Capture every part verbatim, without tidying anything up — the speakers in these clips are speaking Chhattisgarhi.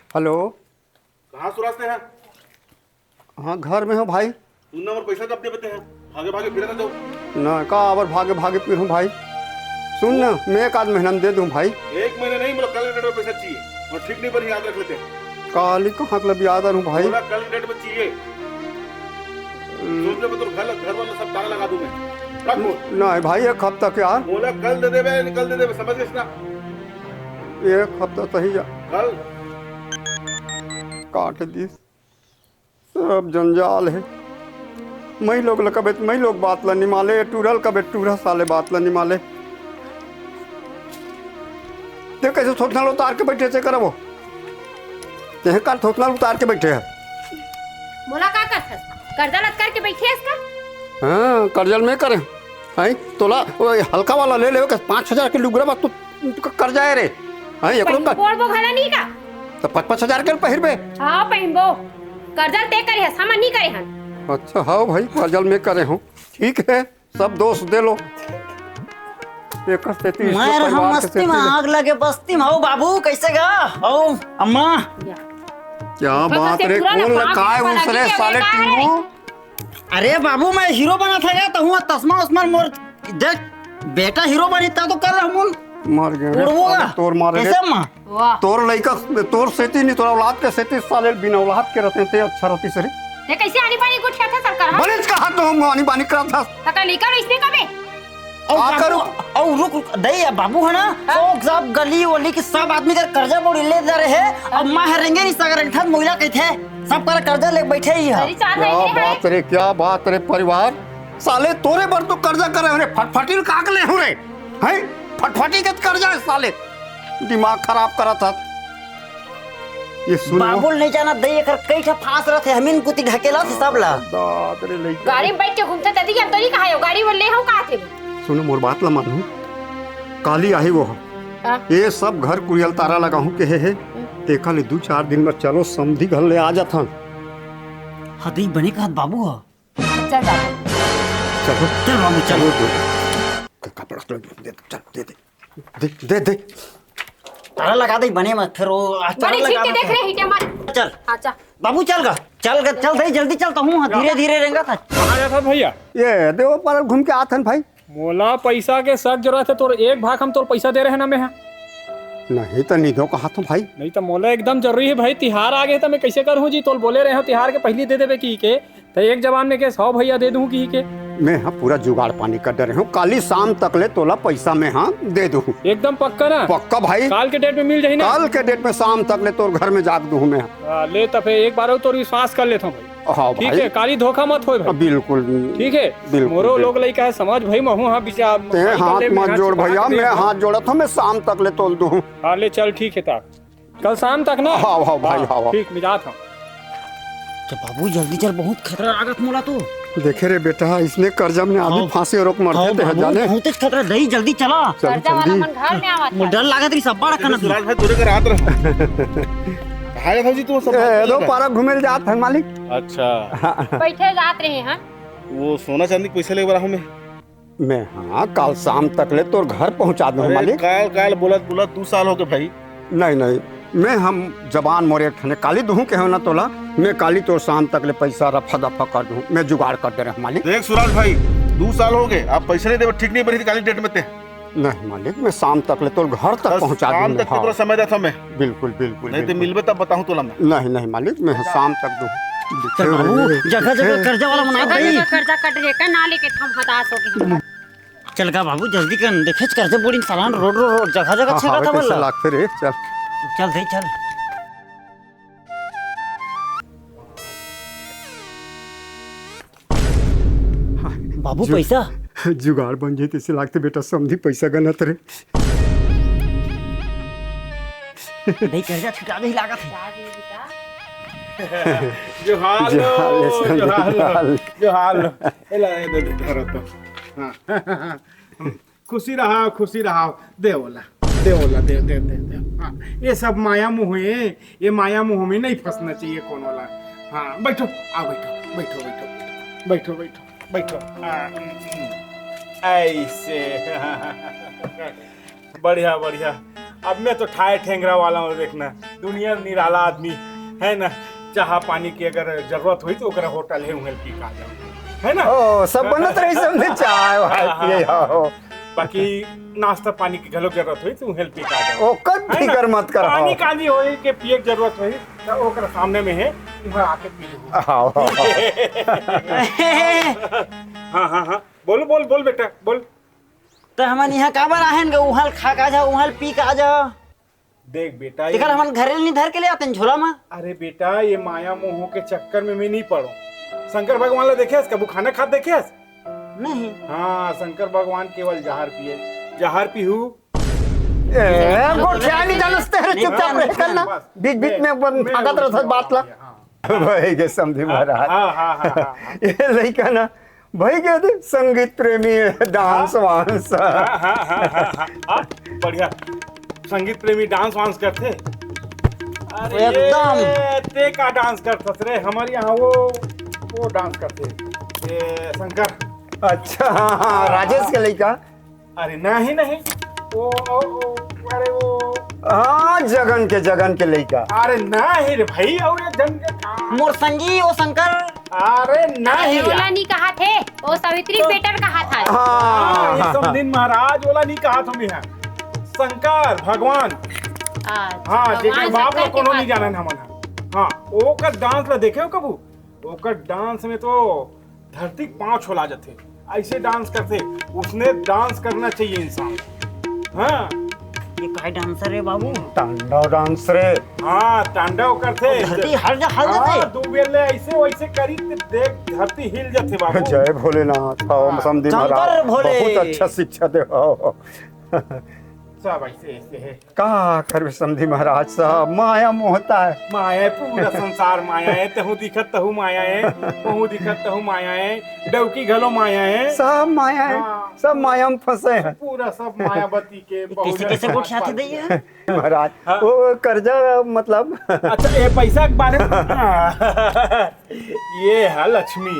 हेलो। कहाँ सुराज ते हैं? हाँ, घर में हूँ भाई। तू ना मोर पैसा कब देबे ते हैं? भागे भागे फिरत जाओ। ना, का आबर भागे भागे फिरूँ भाई? सुन ना, मैं एक आध महीना में दे दूँ भाई। एक महीना नहीं, मतलब कल के डेट में पैसा चाहिए। और ठीक नहीं बनी, याद रख लेते हैं। काली कहाँ के लब याद आ रहूँ भाई? बोला कल के डेट में चाहिए। हम्म। सोच ले, मैं तो घर, घर वाला सब ताला लगा दूँ मैं। रख फोन। नहीं भाई, एक हफ्ता के यार। बोला कल दे देबे, कल दे देबे, समझ गए ना? एक हफ्ता सही जा। कल। काट दिस। सब जंजाल हे। मई लोग ल कबे, मई लोग बात ल निमाले, टूरल कबे, टूरा साले बात ल निमाले। ते कैसे थोथना उतार के बैठे से करबो? ते कर थोथना उतार के बैठे है। मोला का करथस? कर्जा लत करके बैठे हस का? हाँ, कर्जा ल मैं करे। हैं? तोला वो हल्का वाला ले लेवे के पाँच हजार के लुगरा बा तू, तू कर्जा है रे। हैं? एकरो कर। बोलबो घला नहीं का? तो पाँच पाँच हजार के पहिरबे। हाँ, पहिनबो। कर्जा ते करे हस, हम नहीं करे हन। अच्छा, हाँ भाई, कर्जा ल मैं करे हूँ। ठीक है, सब दोष दे लो। एक सेती ईश्वर मैं रहा परिवार के मस्ती में, सेती ले। आग लगे बस्ती में। हो बाबू, कैसे गा? हो अम्मा। या। क्या बस बात से रे, पूरा कौन ना पाँच लकाए रुपया उसरे लगी है, साले बेटा है। टीनू? अरे बाबू, मैं हीरो बना था क्या? तो हुआ तस्मा उस्मा मोर देख, बेटा हीरो बनी था तो कर रहा हूँ। मर गए रे उड़वो साले, ना। तोर मारे रे। कैसे अम्मा? वाह। तोर लइका, तोर सेती नहीं, तोर औलाद के सेती साले बिना औलाद के रहते ते अच्छा रहती सरे। ते कैसे आनी बानी गोठिया था सरकार, हाँ? बनेच कहा तो हम आनी बानी करा था। तका लइका रो इसने कबे? औ आ बाबू, करो। औ रुक, रुक, दई, अब बाबू है ना, हाँ। तो सब गली वली की सब आदमी कर कर्जा बोड़ी ले जा रहे हैं। अब माँ है रेंगे नहीं सगर अंठन मोइला कही थे, सब कर कर्जा ले बैठे ही है। अरे चार क्या महीने हैं। बात रे, क्या बात रे परिवार, साले तोरे बर तो कर्जा करे हो रे, फटफटी काक ले हो रे, हैं? फटफटी के कर्जा है साले, दिमाग खराब करा था। ये सुनो। बाबुल नहीं जाना दई, एकर कई ठा फांस रहते, हमीन कुती ढकेला से सब ला। बाप रे लइका। गाड़ी में बैठ के घूमते तदी हम तो नहीं कहा हो, गाड़ी वो ले हम कहा थे। सुनो मोर बात ला मानू, काली आही वो। हाँ। ये सब घर कुरियल तारा लगा हूँ के हे, हे। हम्म। तेखा ले दू चार दिन में चलो समधी घर ले आ जाथन। हाँ, दई बने कहत बाबू हो। चल जा। चलो। चल बाबू, चल। चलो, दे। क-, कपड़ा तो दे, चल, दे, दे। दे, दे, दे। ताला लगा दे, बने मत, फिर वो, आ, ताला बने लगा ठीक के दे। देख रहे हैं, क्या मार? चल। हाँ, चल। बाबू, चल गा। चल गा, चल दे, जल्दी चल, तो हूँ, हाँ, धीरे, धीरे रेंगा था। कहाँ जात हस भैया? ये, देवो पारा घूम के आथन भाई। मोला पैसा के सख्त जरूरत है, तोर एक भाग हम तोर पैसा दे रहे हैं ना मैं, हाँ। नहीं तो नहीं दो कहा तो भाई। नहीं तो मोला एकदम जरूरी है भाई, तिहार आ गए तो मैं कैसे करूँ जी? तोल बोले रहे हो तिहार के पहली दे देबे की के, तो एक जबान में के सौ भैया दे दूँ की के। मैं हाँ पूरा जुगाड़ पानी कर डरे हूँ, काली शाम तक ले तोला पैसा मैं हाँ दे दूँ। एकदम पक्का ना? पक्का भाई। काल के डेट में मिल जाही ना? काल के डेट में शाम तक ले तोर घर में जाग दूँ मैं। हाँ, ले तो फिर एक बार और तोर विश्वास कर लेता हूँ भाई। हाँ ठीक भाई। है, काली धोखा मत होए भाई। हाँ, बिल्कुल। ठीक है, बिल्कुल, मोरो बिल्कुल। लोग लइका है, समझ भाई, महू हाँ बिचार ते हाथ मत जोड़ भैया, मैं हाथ जोड़त हूँ, मैं शाम तक ले तोल दूँ। हाँ, ले चल, ठीक है ता। कल शाम तक ना? हाँ, हाँ भाई, हाँ, हाँ। ठीक, मैं जात हूँ। तो बाबू जल्दी चल, बहुत खतरा लागत मोला तो। देखे रे बेटा, इसने कर्जा में आदमी हाँ। फांसी रोक मरते हाँ, ते हैं बाबू, जाने। बहुत खतरा, दई जल्दी चला। चल, कर्जा वाला जल्दी। मन घर में आवत मोर है। डर लागत रही सब बड़ा कनक। सुराज भाई, तोरे कर रात रह। हाय था जी, तू सब ए, बात दो कर। पारा घूमे ले जात है मालिक। अच्छा। बैठे जात रहे हैं। वो सोना चांदी के पैसा लेके बड़ा हूँ मैं। मैं हाँ, काल शाम तक ले तोर घर पहुँचा दूँ अरे, मालिक। काल, काल बोलत, बोलत दू साल हो गए भाई। नहीं, नहीं, मैं हम जबान मोरे एक ठने काली दूँ के हो ना तोला, मैं काली तोर शाम तक ले पैसा रफा दफा कर दूँ, मैं जुगाड़ कर दे रहा हूँ मालिक। देख सुराज भाई, दू साल हो गए, आप पैसे नहीं देवे, ठीक नहीं बनी थी काली डेट में ते। नहीं मालिक, मैं शाम तक ले तोर घर तक बस पहुँचा शाम दूँ तक मैं, हाँ। तोरा समय देता मैं। बिल्कुल, बिल्कुल, नहीं तो बिल्कुल। मिलबे तब बताऊँ तोला मैं। नहीं, नहीं मालिक, मैं शाम तक दूँ। चल बाबू, जगह जगह कर्जा वाला मना जगह भाई। जगह कर्जा कट रहे, का ना लेके हम हताश हो गए। चल गा बाबू, जल्दी कर, देखे कर्जा बोर्डिंग सालान रोड, रोड, रोड, जगह जगह हाँ, छेड़ा हाँ, था पैसा बोला। लागते रे, चल। चल दे, चल। बाबू, जु-, पैसा? जुगाड़ बन जाए तैसे लागते बेटा, समधी पैसा गनत रे। नहीं, कर्जा छुटा दे लागत है। जोहार लो, जोहार लो, जोहार लो। जोहार लो। ए ला, ए दे, दे, धरो तो। हाँ। खुशी रहा, खुशी रहा। दे ओला, दे ओला, दे, दे, दे, दे। हाँ, ये सब माया मोह है, ये माया मोह में नहीं फंसना चाहिए कोनो ला। हाँ, बैठो, आ बैठो, बैठो, बैठो, बैठो, बैठो, बैठो। हाँ, हम्म, हम्म। ऐसे। बढ़िया, बढ़िया। अब मैं तो ठाय ठेंगरा वाला हूँ, देखना, दुनिया निराला आदमी है ना। चाह पानी की अगर जरूरत होई तो ओकरा होटल है, उहें पी के आ जाओ, है ना? ओ, सब बनत रही, समझे, चाय वाय हाँ, हाँ, पिए हाँ। हो। बाकी नाश्ता पानी की घलो जरूरत होई तो उहें पी के आ जाओ, ओकर है ना? फिकर मत कर, पानी हाँ। कानी होई के पिए के जरूरत होई तो ओकरा सामने में है, उहाँ आके पी लो। हाँ, हाँ, हाँ। हाँ, हाँ, हाँ। बोल, बोल, बोल बेटा, बोल। त हमन इहाँ काबर आहन ग? उहाँ ल खा के आ जा, उहाँ ल पी के आ जा। देख बेटा, ये तेकर हमन घरे ल नहीं धर के ले आतेन झोला म। अरे बेटा, ये माया मोह के चक्कर में मैं नहीं पड़ो। शंकर भगवान ला देखे हस? कभू खाना खात देखे हस? नहीं। हाँ, शंकर भगवान केवल जहर पिए। जहर पीहू। ए, गोठिया नहीं जानस ते रे, नहीं चुपचाप जानस रहे कर ना। बस, बीच-बीच में मैं, अपन मैं फाकत वो रहत बात ला। हाँ। भई गे समधी हाँ, महाराज। हाँ, हाँ, हाँ, हाँ, हाँ। ये लइका ना, भई गे दे, संगीत प्रेमी, डांस हाँ। वांस। हाँ, हाँ, हाँ, हाँ, हाँ। हाँ, बढ़िया। संगीत प्रेमी डांस वांस करथे। अरे एकदम। ये ते का डांस करथस रे? हमर यहाँ वो, वो डांस करथे। ये शंकर। अच्छा, हाँ, हाँ, हाँ, राजेश हाँ। के लइका। अरे नहीं, नहीं। वो, वो, वो, अरे वो। हाँ, जगन के, जगन के लइका। अरे नहीं रे भाई, और ये जन के का? मोर संगी, वो शंकर। अरे नहीं अरे, ओला यार। नहीं कहा थे, वो सावित्री तो पेटर कहा था। हाँ, ये हाँ, समधिन महाराज, ओला नहीं कहा था मैं। शंकर भगवान। अच्छा, हाँ, भगवान जेकर बाप शंकर ला के कोनो बात नहीं जाने है। हमन ह। हाँ, ओकर डांस ला देखे हो कभू? ओकर डांस में तो धरती के पाँव छोला जथे, ऐसे डांस करथे। उसने डांस करना चाहिए इंसान। हाँ। ये काय डांसर है बाबू? तांडव डांस रे। हाँ, तांडव करथे। धरती हर जा, हर हाँ, जाथे। दू बेर ले ऐसे वैसे करी त देख, धरती हिल जथे बाबू। जय भोलेनाथ, हाँ, हाँ। समधी शंकर महाराज, भोले। बहुत अच्छा शिक्षा दे हो। सब ऐसे, ऐसे है। का करबे समधी महाराज साहब, माया मोहता है। माया है, पूरा संसार माया है, तहूँ दिखत तहूँ माया है, तहूँ दिखत तहूँ माया है, डौकी घलो माया है। सब माया है, हाँ। सब माया में फंसे हैं। पूरा सब मायावती के ये बहुत कैसे, कैसे ज्यादा गोठियाथे बात भैया? किया। महाराज, हाँ। वो कर्जा मतलब अच्छा, ये पैसा के बारे में ये है लक्ष्मी,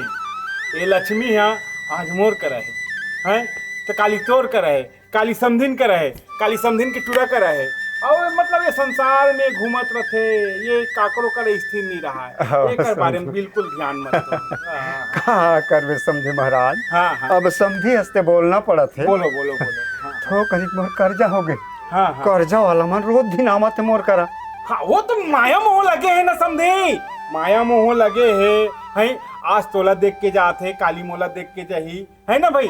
ये लक्ष्मी है, आज मोर करा है, हैं? तो काली तोर करा है, काली समधिन करा है, काली समधिन के टूरा करा है। और मतलब ये संसार में घूमत रथे, ये काकरो कर स्थिर नहीं रहा है। हाँ, एकर बारे में समझ। बिल्कुल ध्यान मत दो। हाँ। का करबे समधी महाराज? हाँ, हाँ। अब समधी हस्ते बोलना पड़त है। बोलो, बोलो, बोलो। हाँ। थो कनिक मोर कर्जा हो गए। हाँ, हाँ। कर्जा वाला मन रोज दिन आवत है मोर करा। हाँ, वो तो माया मोह लगे है ना समधी, माया मोह लगे है, हैं? आज तोला देख के जात है, काली मोला देख के जाही, है ना भाई?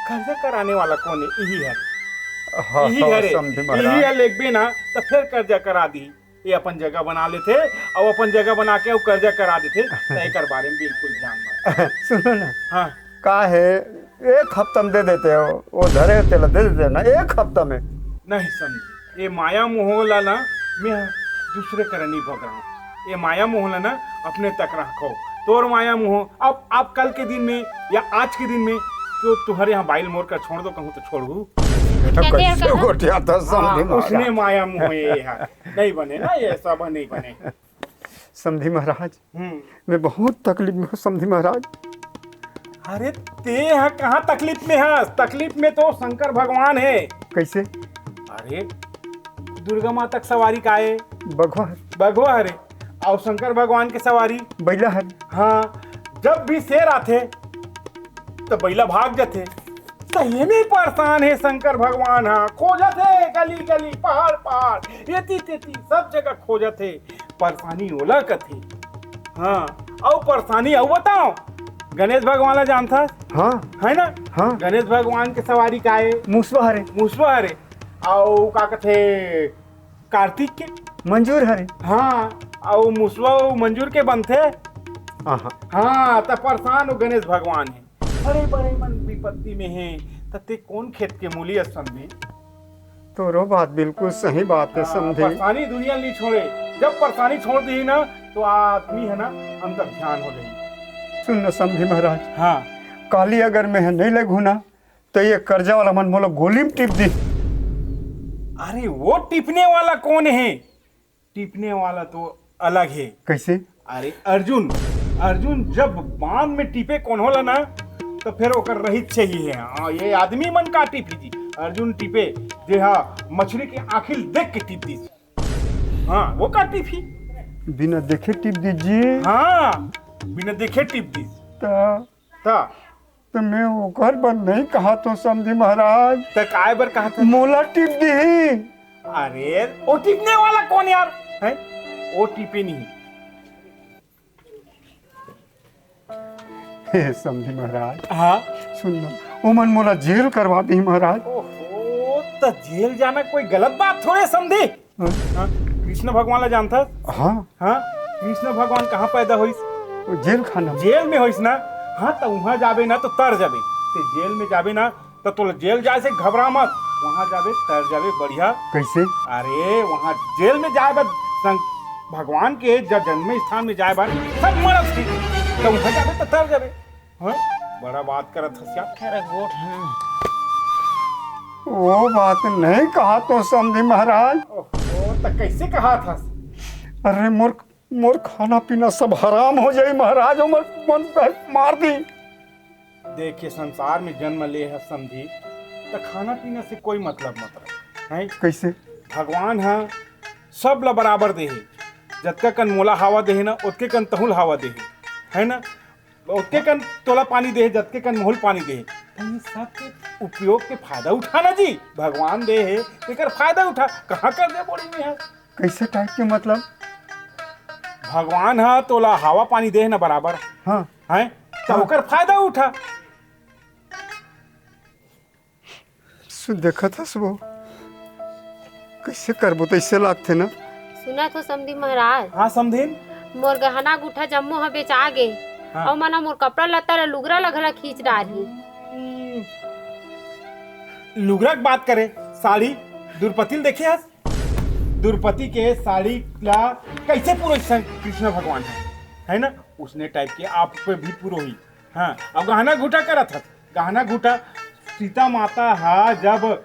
कर्जा कराने वाला कौन है? इही हरे। हाँ, इही हाँ, हरे। समधी महाराज। इही हर एकबे ना, तो फिर कर्जा करा दी। ये अपन जगह बना लेथे, और अपन जगह बना के वो कर्जा करा देथे, तो एकर बारे में बिल्कुल ध्यान मत। सुनो ना। हाँ। का है, एक हफ्ता में दे देते हो, वो धरे हो तेला दे देते हो ना, एक हफ्ता में। नहीं समधी, ये माया मोह ला ना, मैं दूसरे करा नहीं भग रहा हूँ। ये माया मोह ला ना, अपने तक रखो। तोर माया मोह, अब, अब कल के दिन में या आज के दिन में तो तुम्हारे यहाँ बाइल मोर का छोड़ दो, कहूँ तो छोड़ू। क्या, क्या, कैसे क्या? गोठियाथा समधी हाँ, महाराज। उसने माया मोह ये है। नहीं बने ना, ये सब नहीं बने। समधी महाराज, हम्म। मैं बहुत तकलीफ में हूँ समधी महाराज। अरे ते ह कहाँ तकलीफ में हस? तकलीफ में तो शंकर भगवान है। कैसे? अरे दुर्गा माता के सवारी का है? बघवा हरे। बघवा हरे। और शंकर भगवान के सवारी? बैला हरे। हाँ, जब भी शेर आथे तो बैला भाग जाथे। सही में परेशान है शंकर भगवान, हाँ, खोजत है गली गली, पहाड़ पहाड़, एती तेती, सब जगह खोजत है। परेशानी ओला कथे। हाँ, अउ परेशानी अउ बताओ, गणेश भगवान ला जानथस? हाँ। है ना? हाँ। गणेश भगवान के सवारी का है? मुसवा हरे। मुसवा हरे। अउ का कथे, कार्तिक के? मंजूर हरे। हाँ, अउ मुसवा अउ मंजूर के बनथे। हाँ, हाँ। हाँ, त परेशान हो गणेश भगवान है। बड़े बड़े मन विपत्ति में हैं, त ते कौन खेत के मूली असन में? तोरो बात बिल्कुल सही बात है, हाँ, समधी। परेशानी दुनिया नहीं छोड़े। जब परेशानी छोड़ दी ना, तो आदमी है ना, अंतर ध्यान हो जाई। सुन न समधी महाराज। हाँ। काली अगर मैं नहीं लगू ना, तो ये कर्जा वाला मन मोला गोली में टिप दी। अरे, वो टिपने वाला कौन है? टिपने वाला तो अलग है। कैसे? अरे अर्जुन, अर्जुन जब बांध में टिपे कोनो ला ना, तो फिर ओकर रहित चाहिए। हाँ, ये आदमी मन का टिपी जी, अर्जुन टिपे, जे हा मछली के आँखी ल देख के टिप दिस। हाँ, वो का टिपही? बिना देखे टिप दिस जी। हाँ, बिना देखे टिप दिस। त त त मैं ओकर बर नहीं कहा तो समधी महाराज। त काय बर कहा था? मोला टिप दिही। अरे, वो टिपने वाला कौन यार? हैं? वो टिपे नहीं। हे समधी महाराज। हाँ? सुन ना, ओमन मोला जेल करवा दिही महाराज। ओहो, त जेल जाना कोई गलत बात थोड़े समधी। हाँ। हाँ, कृष्ण भगवान ला जानथस? हाँ। हाँ, कृष्ण भगवान कहाँ पैदा होइस? वो जेल खाना में। जेल में होइस ना? हाँ, त उहाँ जाबे ना त तर जाबे। ते जेल में जाबे ना त तोला जेल जाए से घबरा मत, उहाँ जाबे तर जाबे बढ़िया। कैसे? अरे, उहाँ जेल में जाए बर संग भगवान के ज-, जन्म स्थान में जाए बर सब मरत हे, त उहाँ जाबे त तर जाबे। हाँ? बड़ा बात करत हस यार। अरे गोठ, हाँ। वो बात नहीं कहा तो समधी महाराज। ओहो, त कैसे कहा था? अरे मोर, मोर खाना पीना सब हराम हो जाई महाराज, ओमन मार दी। देखिए, संसार में जन्म ले है समधी, त खाना पीना से कोई मतलब मत रख, हैं? कैसे? भगवान ह सब ला बराबर दे हे, जतका कन मोला हवा दे हे ना, ओतके कन तहुल हवा दे हे, है ना? ओतके कन तोला पानी दे हे, जतके कन मोहल पानी दे हे। त ये सब के उपयोग के फायदा उठाना जी। भगवान दे हे, तेकर फायदा उठा। कहाँ कर दे बोली में है? कैसे टाइप के मतलब? भगवान ह तोला हवा पानी दे हे ना बराबर। हाँ। हैं? त हाँ। ओकर फायदा उठा। सु-, देखत हस वो, कैसे करबो, तैसे लागथे ना। सुनत हो समधी महाराज? हाँ समधिन। मोर गहना गुठा जम्मो ह बेचा गे। हाँ। अउ मन ह मोर कपड़ा लत्ता ल लुगरा ल घला खींच डारही। हम्म। लुगरा के बात करे, साड़ी दुरपति ल देखे हस? दुरपति के साड़ी ला कैसे पुरोइस कृष्ण भगवान ह, है ना? उसने टाइप के आप पे भी पुरोही। हाँ, अब गहना गुठा करत हस। गहना गुठा, सीता माता ह जब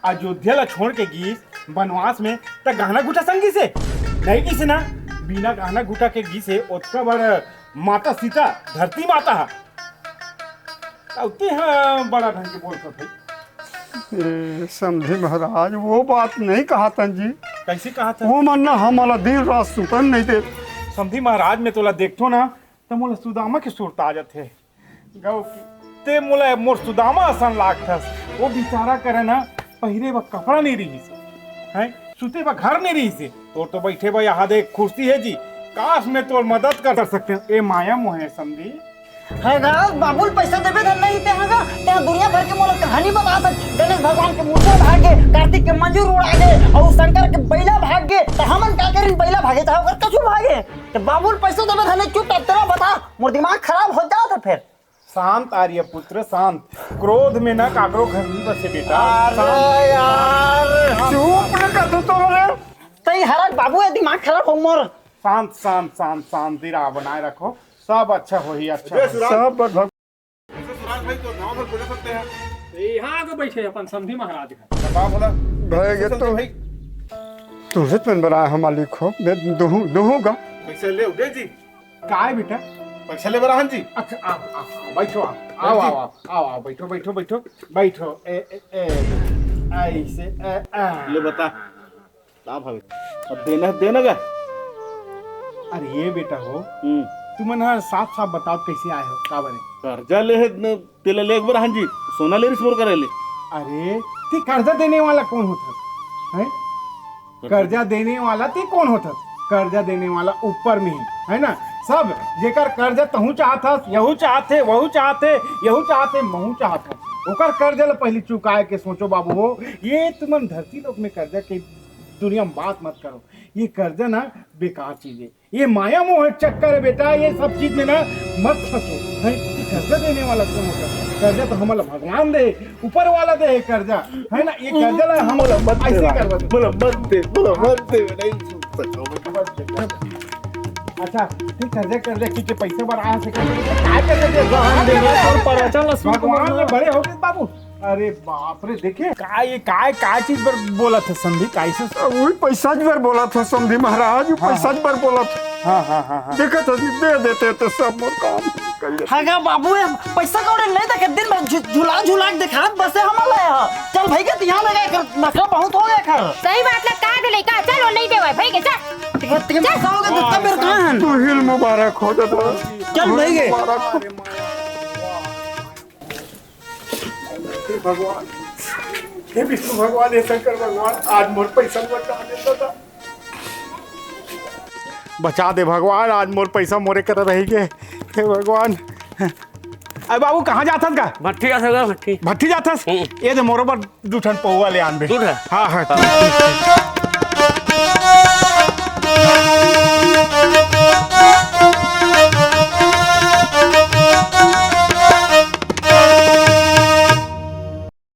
अयोध्या ला छोड़ के गीस बनवास में, त गहना गुठा संग गीस हे? नहीं गीस हे ना? बिना गहना गुठा के गीस हे, ओतका बड़ माता सीता, धरती माता ह। अउ ते ह बड़ा ढंग के बोलत हस भाई। ए, समधी महाराज, वो बात नहीं कहा तन जी। कैसे कहा था? वो मन ना हमला दिन रात सुतन नहीं दे। समधी महाराज, मैं तोला देखथो ना, त मोला सुदामा के सुरता आ जाथे। गौ की, ते मोला मोर सुदामा असन लागथस। वो बेचारा करे ना, पहिरे बर कपड़ा नहीं रहिस हे, हैं? सुते बर घर नहीं रहिस हे। तोर तो बैठे बर यहाँ दे कुर्सी हे जी, काश मैं तोर मदद कर सकते। ए माया मोहे समधी। है गा, बाबू ल पैसा देबे धन नहीं ते गा, ते दुनिया भर के मोला कहानी बता सक। गणेश भगवान के मूर्ति भाग गे, कार्तिक के मंजूर उड़ा गे, अउ शंकर के बैला भाग गे, त हमन का करिन? बैला भागे चाहे ओकर कछु भागे, ते बाबू ल पैसा देबे धन नहीं, चुप तेरा बता, मोर दिमाग खराब हो जात हे फिर। शांत आर्य पुत्र, शांत। क्रोध में ना काकरो घर नहीं बसे बेटा। अरे शांत। यार, शांत। चुप ना कर तू तो रे। तई हरक बाबू, ये दिमाग खराब हो मोर। शांत, शांत, शांत, शांति राह बनाए रखो, सब अच्छा होही, अच्छा होही। सुराज। सब भग- सुराज भाई तो गांव भर खोजे सकते हैं। यहाँ आके बैठे अपन समधी महाराज घर। का बोला? भाई, ये तो भाई। तुझे तो बड़ा है मालिक हो, मैं दूहूं, दूहूंगा। पैसे ले उठे जी। काय बेटा? पैसा ले बर आहन जी। अच्छा, आओ, आओ, आओ, बैठो, आओ, आओ, जी। आओ, आओ, आओ, आओ, बैठो, बैठो, बैठो, बैठो, ए, ए, ए, ऐसे, ए, आ। ले बता। का भावे? अब देना, देना का? अरे ये बेटा हो, हम्म। तुमन ह साफ साफ बताओ कैसे आए हो, का बने? कर्जा ले हे न, तेला ले एक बार आहन जी, सोना ले रिस मोर करे ले। अरे, ते कर्जा देने वाला कौन होता है? हैं? कर्जा देने वाला ते कौन होथस? कर्जा देने वाला ऊपर में हे, है ना? सब जेकर कर्जा तहूँ चाहत हस, यहू चाहत हे, वहू चाहत हे, यहू चाहत हे, महू चाहत हस। ओकर कर्जा ल पहिली चुकाए के सोचो बाबू हो। ये तुमन धरती लोक में कर्जा के दुनिया में बात मत करो। ये कर्जा ना बेकार चीज हे। ये माया मोह के चक्कर हे बेटा, ये सब चीज में ना मत फंसो। हैं? ये कर्जा देने वाला कौन होता है? कर्जा तो हमला भगवान दे, ऊपर वाला दे है कर्जा, है ना? ये कर्जा ला हम मोला मत ऐसे दे, करवा दे। मोला मत दे, मोला मत दे, नहीं सुन सकता हूँ। अच्छा, ठीक, कर्जा, कर्जा की के पैसे बर आया से कर्जा, काय कर्जा दे? भगवान दे, भगवान दे, भगवान दे। भगवान में बड़े हो गए बाबू। अरे बाप रे, देखे का ये काय काय चीज बर बोलत हे समधी, कैसे? अब वही पैसा बर बोलत हे समधी महाराज, वो हाँ, पैसा बर बोलत हे। हाँ, हाँ, हाँ, हाँ। देखत हे, दे देते तो सब मोर काम कर लेते। हाँ गा बाबू, ये पैसा कौड़ी नहीं देखे, दिन भर झु-, झुला झुला के दिखात बसे हमला है। चल भाई के तिहां लगा कर, नखरा बहुत हो गया कर। सही बात ला कहा दे लइका, चल वो नहीं देवे भाई के, चल। तिहां, तिहां पैसा हो गया, तो तब मेरे कहाँ है? तू हिल मुबारक हो दादा। चल भाई के। मुबारक हो। हे भगवान, हे विष्णु भगवान, हे शंकर भगवान, आज मोर पैसा बचा दे दादा। बचा दे भगवान, आज मोर पैसा मोरे कर रही के। हे भगवान। अरे बाबू, कहाँ जाथस का? भट्ठी जाथस का, भट्ठी। भट्ठी जाथस? हम्म। ये दे मोरो बर दू ठन पौवा ले आन बे। दू ठन? हाँ, हाँ।